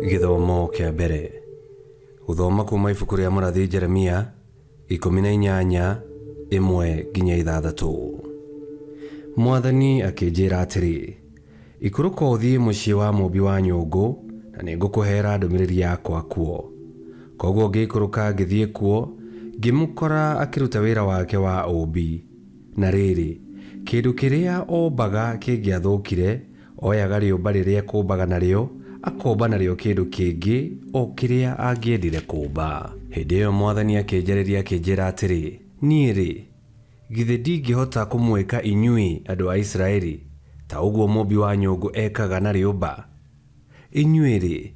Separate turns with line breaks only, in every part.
Gĩthomo kĩa mbere. Gũthoma kuuma ibuku rĩa mũrathi Jeremia 18 1 nginya 6. Mwathani akĩnjĩra atĩrĩ, Ikũrũka ũthiĩ mũciĩ wa mũũmbi wa nyũngũ, na nĩngũkũheera ndũmĩrĩri yakwa kuo. Kwoguo ngĩikũrũka ngĩthiĩ kuo, ngĩmũkora akĩruta wĩra wake wa ũũmbi. Na rĩrĩ, kĩndũ kĩrĩa oombaga kĩngĩathũkire, oyaga rĩũmba rĩrĩa ekũũmbaga narĩo, akomba narĩo kĩndũ kĩngĩ o kĩrĩa angĩendire kũũmba. Hĩndĩ ĩyo Mwathani akĩnjarĩria akĩnjĩra atĩrĩ, Niĩ-rĩ, githĩ ndingĩhota kũmwĩka inyuĩ, andũ a Isiraeli, ta ũguo mũũmbi wa nyũngũ ekaga na rĩũmba? Inyuĩ-rĩ,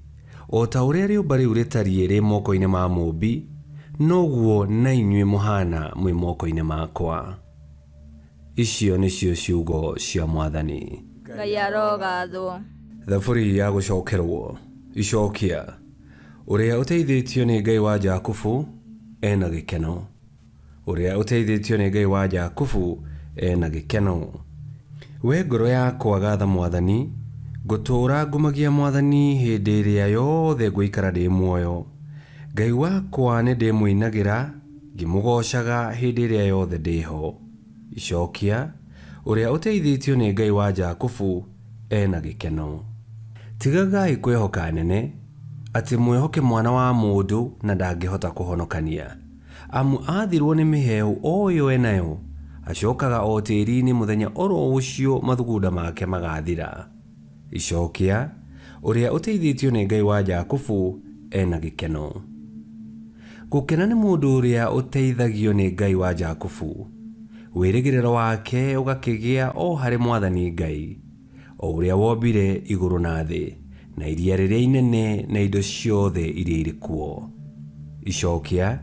o ta ũrĩa rĩũmba rĩu rĩtariĩ rĩ moko-inĩ ma mũũmbi, noguo na inyuĩ mũhaana mwĩ moko-inĩ makwa. Icio nĩcio ciugo cia Mwathani.
Ngai arogathwo.
Thaburi ya gũcokerwo. Icokia. Ũrĩa ũteithĩtio nĩ Ngai wa Jakubu e na gĩkeno. Ũrĩa ũteithĩtio nĩ Ngai wa Jakubu e na gĩkeno. Wee ngoro yakwa gaatha Mwathani, ngũtũũra ngumagia Mwathani hĩndĩ ĩrĩa yothe ngũikara ndĩ muoyo. Ngai wakwa nĩndĩmũinagĩra ngĩmũgoocaga hĩndĩ ĩrĩa yothe ndĩ ho. Icokia, Ũrĩa ũteithĩtio nĩ Ngai wa Jakubu e na gĩkeno. Tigagai kwĩhoka anene, atĩ mwĩhoke mwana wa mũndũ na ndangĩhota kũhonokania. Amu aathirwo nĩ mĩheehũ o ĩyo e nayo, acookaga o tĩĩri-inĩ mũthenya o ro ũcio mathugunda make magathira. Icokia, Ũrĩa ũteithĩtio nĩ Ngai wa Jakubu e na gĩkeno. Gũkena nĩ mũndũ ũrĩa ũteithagio nĩ Ngai wa Jakubu, wĩrĩgĩrĩro wake ũgakĩgĩa o harĩ Mwathani Ngai. O ũrĩa wombire igũrũ na thĩ, na iria rĩrĩa inene na indo ciothe iria irĩ kuo. Icokia,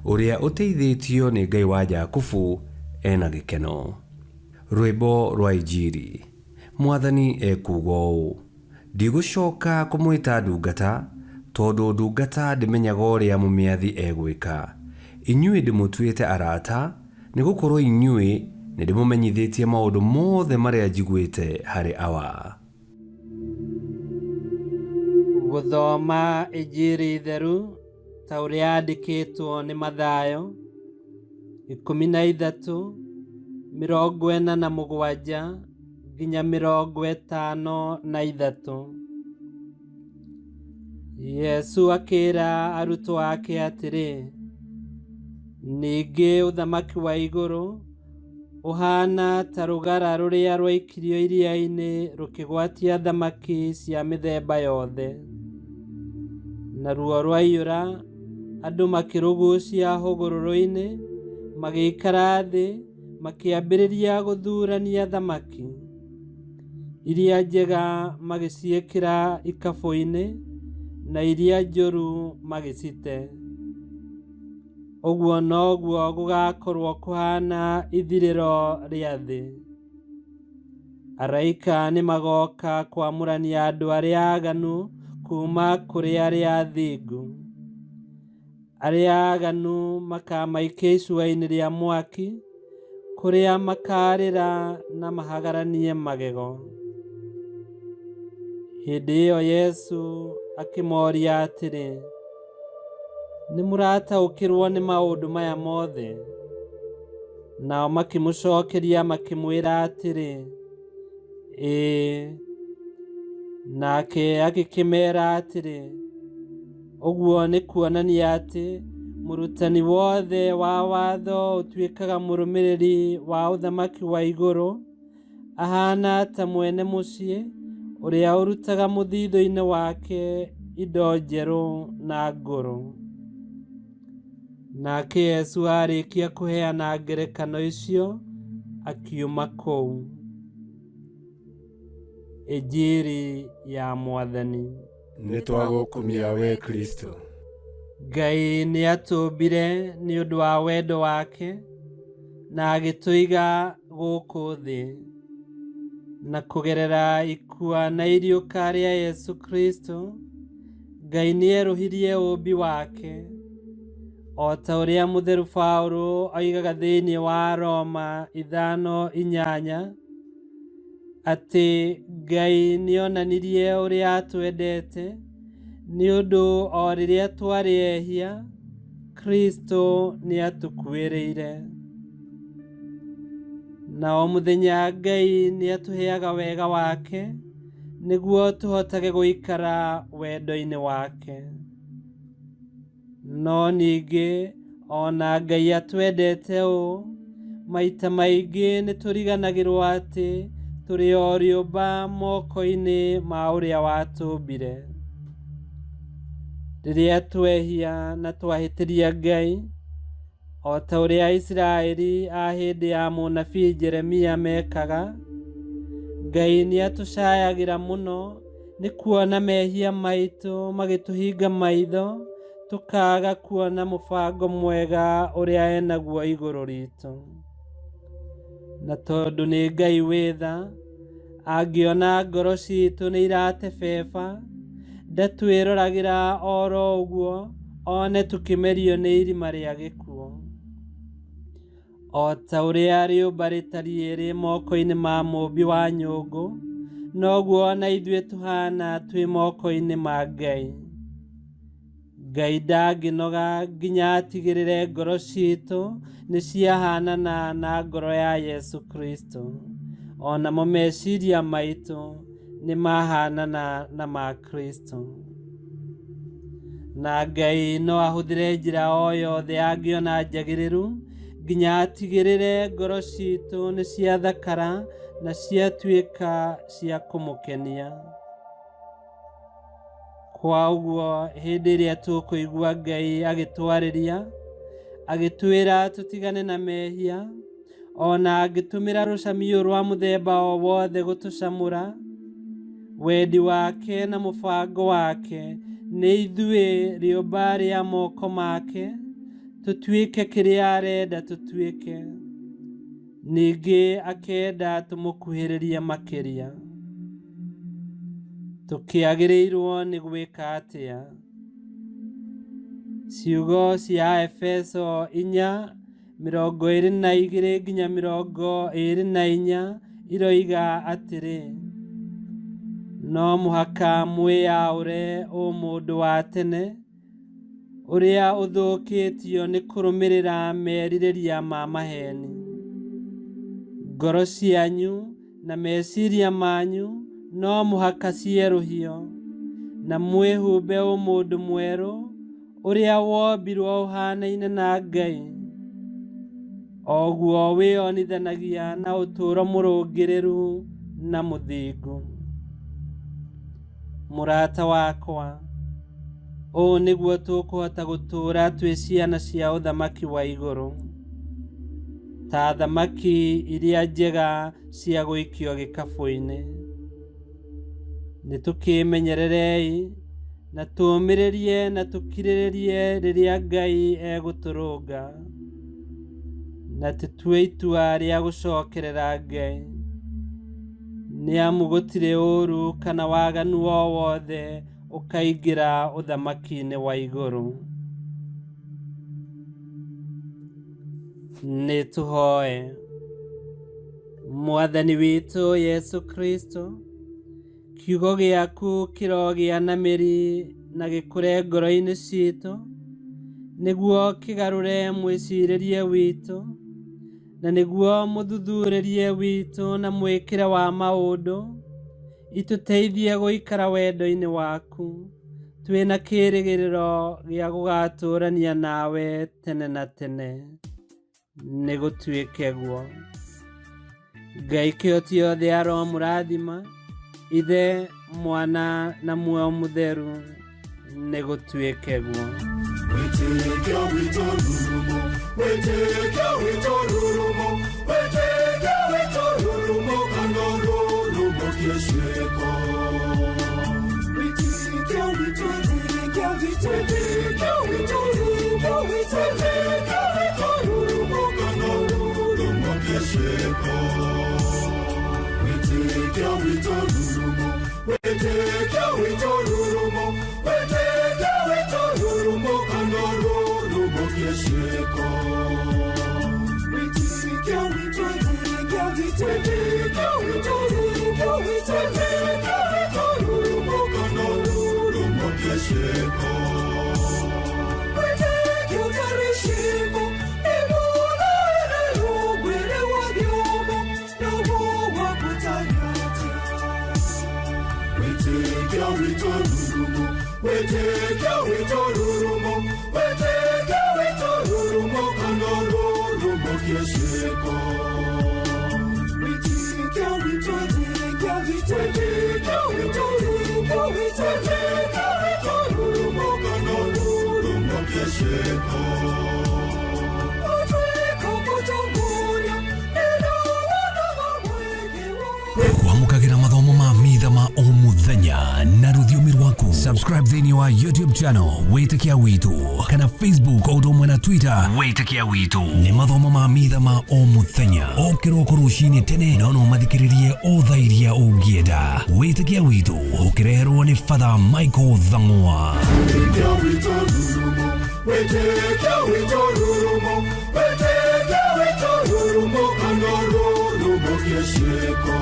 Ũrĩa ũteithĩtio nĩ Ngai wa Jakubu e na gĩkeno. Rwĩmbo rwa Injiri. Mwathani ekuuga ũũ, Ndigũcoka kũmwĩta ndungata, tondũ ndungata ndĩmenyaga ũrĩa mũmĩathi egwĩka. Inyuĩ ndĩmũtuĩte arata, Nĩ gũkorũo inyuĩ nĩ ndĩmũmenyithĩtie maũndũ mothe marĩa njiguĩte harĩ Awa.
Gũthoma Injiri theru ta ũrĩa yandĩkĩtwo nĩ Mathayo, 13, 47 nginya 53. Jesũ akĩĩra arutwo ake atĩrĩ, Ningĩ ũthamaki wa igũrũ ũhaana ta rũgara rũrĩa rwaikirio iria-inĩ rũkĩgwatia thamaki cia mĩthemba yothe. Naruo rwaiyũra, andũ makĩrũgucia hũgũrũrũ-inĩ, magĩikara thĩ, makĩambĩrĩria gũthuurania thamaki. Iria njega magĩciĩkĩra ikabũ-inĩ, na iria njũru magĩcite. Ũguo noguo gũgakorwo kũhaana ithirĩro rĩa thĩ. Araika nĩ magoka kwamũrania andũ arĩa aganu kuuma kũrĩ arĩa athingu. Arĩa aaganu makaamaikia icua-inĩ rĩa mwaki, kũrĩa makaarĩra na mahagaranie magego. Hĩndĩ ĩyo Yesu akĩmoria atĩrĩ, Nĩ mũrataũkĩrũo nĩ maũndũ maya mothe? Nao makĩmũcokeria makĩmwĩra atĩrĩ, Ĩĩ. Nake agĩkĩmeera atĩrĩ, Ũguo nĩ kuonania atĩ mũrutani wothe wa watho ũtuĩkaga mũrũmĩrĩri wa ũthamaki wa igũrũ, ahaana ta mwene mũciĩ ũrĩa ũrutaga mũthithũ-inĩ wake indo njerũ na ngũrũ. Nake Yesu aarĩkia kũheana ngerekano icio, akiuma kũu. Injiri ya Mwathani.
Nĩ twagũkumia wee Kristo.
Ngai nĩ atũmbire nĩ ũndũ wa wendo wake na agĩtũiga gũkũ thĩ. Na kũgerera ikua na iriũka rĩa Yesu Kristo, Ngai nĩ erũhirie ũũmbi wake. O ta ũrĩa Mũtheru Paulo oigaga thĩinĩ wa Roma 5:8, atĩ Ngai nĩ onanirie ũrĩa atwendete Nĩ ũndũ o rĩrĩa twarĩ ehia, Kristo nĩatũkuĩrĩire. Na o mũthenya Ngai nĩatũheaga wega wake nĩguo tũhotage gũikara wendo-inĩ wake. No ningĩ ona Ngai atwendete ũũ, maita maingĩ nĩtũriganagĩrwo atĩ tũrĩ o rĩũmba moko-inĩ ma ũrĩa watũmbire. Rĩrĩa twehia na twahĩtĩria Ngai, o ta ũrĩa Isiraeli a hĩndĩ ya mũnabii Jeremia mekaga, Ngai nĩatũcayagĩra mũno nĩ kuona mehia maitũ magĩtũhinga maitho, tũkaaga kuona mũbango mwega ũrĩa enaguo igũrũ ritũ. Na tondũ nĩ Ngai wĩ tha, angĩona ngoro citũ nĩ iratebeba, ndatwĩroragĩra oro ũguo one tũkĩmerio nĩ irima rĩa gĩkuũ. O ta ũrĩa rĩũmba rĩtariĩ rĩ moko-inĩ ma mũũmbi wa nyũngũ, noguo ona ithuĩ tũhana twĩ moko-inĩ ma Ngai. Ngai ndangĩnoga nginya atigĩrĩre ngoro citũ nĩ ciahanana na ngoro ya Yesu Kristo. Onamo meciria maitũ nĩ mahanana na ma Kristo. Na Ngai no ahũthĩre njĩra o yothe angĩona njagĩrĩru nginya atigĩrĩre ngoro citũ nĩ ciathakara na ciatuĩka cia kũmũkenia. Kwa ũguo hĩndĩ ĩrĩa tũkũigua Ngai agĩtwarĩria, agĩtwĩra tũtigane na mehia, ona angĩtũmĩra rũcamiũ rwa mũthemba o wothe gũtũcamũra, wendi wake na mũbango wake nĩ ithuĩ rĩũmba rĩa moko make, tũtuĩke kĩrĩa arenda tũtuĩke. Ningĩ akenda tũmũkuhĩrĩrie makĩria. Tũkĩagĩrĩirwo nĩ gwĩka atĩa? Ciugo cia Efeso 4:22 nginya 24 iroiga atĩrĩ, no mũhaka mwĩyaũre ũmũndũ wa tene ũrĩa ũthũkĩtio nĩ kũrũmĩrĩra merirĩria ma maheni. Ngoro cianyu na meciria manyu no mũhaka cierũhio, na mwĩhumbe ũmũndũ mwerũ ũrĩa wombirwo ũhanaine na Ngai, oguo wĩonithanagia na ũtũũro mũrũngĩrĩru na mũthingu. Mũrata wakwa, ũũ nĩguo tũkũhota gũtũũra twĩ ciana cia ũthamaki wa igũrũ, ta thamaki iria njega cia gũikio gĩkabũ-inĩ. Nĩtũkĩmenyererei na tũũmĩrĩrie na tũkirĩrĩrie rĩrĩa Ngai egũtũrũnga, na tũtue itua rĩa gũcokerera Ngai, nĩ amu gũtirĩ ũũru kana waganu o wothe ũkaingĩra ũthamaki-inĩ wa igũrũ. Nĩ tũhoe. Mwathani witũ Yesu Kristo, kiugo gĩaku kĩrogĩa na mĩri na gĩkũre ngoro-inĩ citũ, nĩguo kĩgarũre mwĩcirĩrie witũ, na nĩguo mũthuthurĩrie witũ na mwĩkĩre wa maũndũ itũteithie gũikara wendo-inĩ waku, twĩna kĩĩrĩgĩrĩro gĩa gũgatũũrania nawe tene na tene. Nĩ gũtuĩke guo. Ngai kĩhoti yothe aromũrathima, Ithe, Mwana na Muoyo Mũtheru, nĩ gũtuĩke guo.
Wĩtĩkio witũ rurumo, wĩtĩkio witũ rurumo, wĩtĩkio witũ rurumo kana rurumo kĩciĩko. Wĩtĩkio witũ, wĩtĩkio witũ, wĩtĩkio witũ rurumo, wĩtĩkio witũ rurumo kana rurumo kĩciĩko. Wĩtĩkio witũ rurumo, wĩtĩkio witũ rurumo, wĩtĩkio witũ rurumo kana rurumo kĩciĩko. Wĩtĩkio witũ, wĩtĩkio witũ, wĩtĩkio witũ rurumo, wĩtĩkio witũ rurumo kana rurumo kĩciĩko. witũ rurumo, wĩtĩkio witũ rurumo, wĩtĩkio witũ rurumo kana rurumũkie ciĩko. Wĩtĩkio witũ, wĩtĩkio witũ, wĩtĩkio witũ rurumo, wĩtĩkio witũ rurumo kana rurumũkie ciĩko.
Kwamũkagĩra mathomo ma mitha ma o mũthenya na rũthiomi rwaku. Subscribe thĩinĩ wa YouTube channel Wĩtĩkia Witũ kana Facebook o ũndũ ũmwe na Twitter Wĩtĩkia Witũ. Nĩ mathomo ma mitha ma o mũthenya o kĩroko rũcinĩ tene, no no mathikĩrĩrie o thaa iria ũngĩenda. Wĩtĩkia Witũ ũkĩreherwo nĩ Father Michael Thang'wa.
Wĩtĩkio witũ rurumo, wĩtĩkio witũ rurumo, wĩtĩkio witũ rurumo kana rurumũkie ciĩko.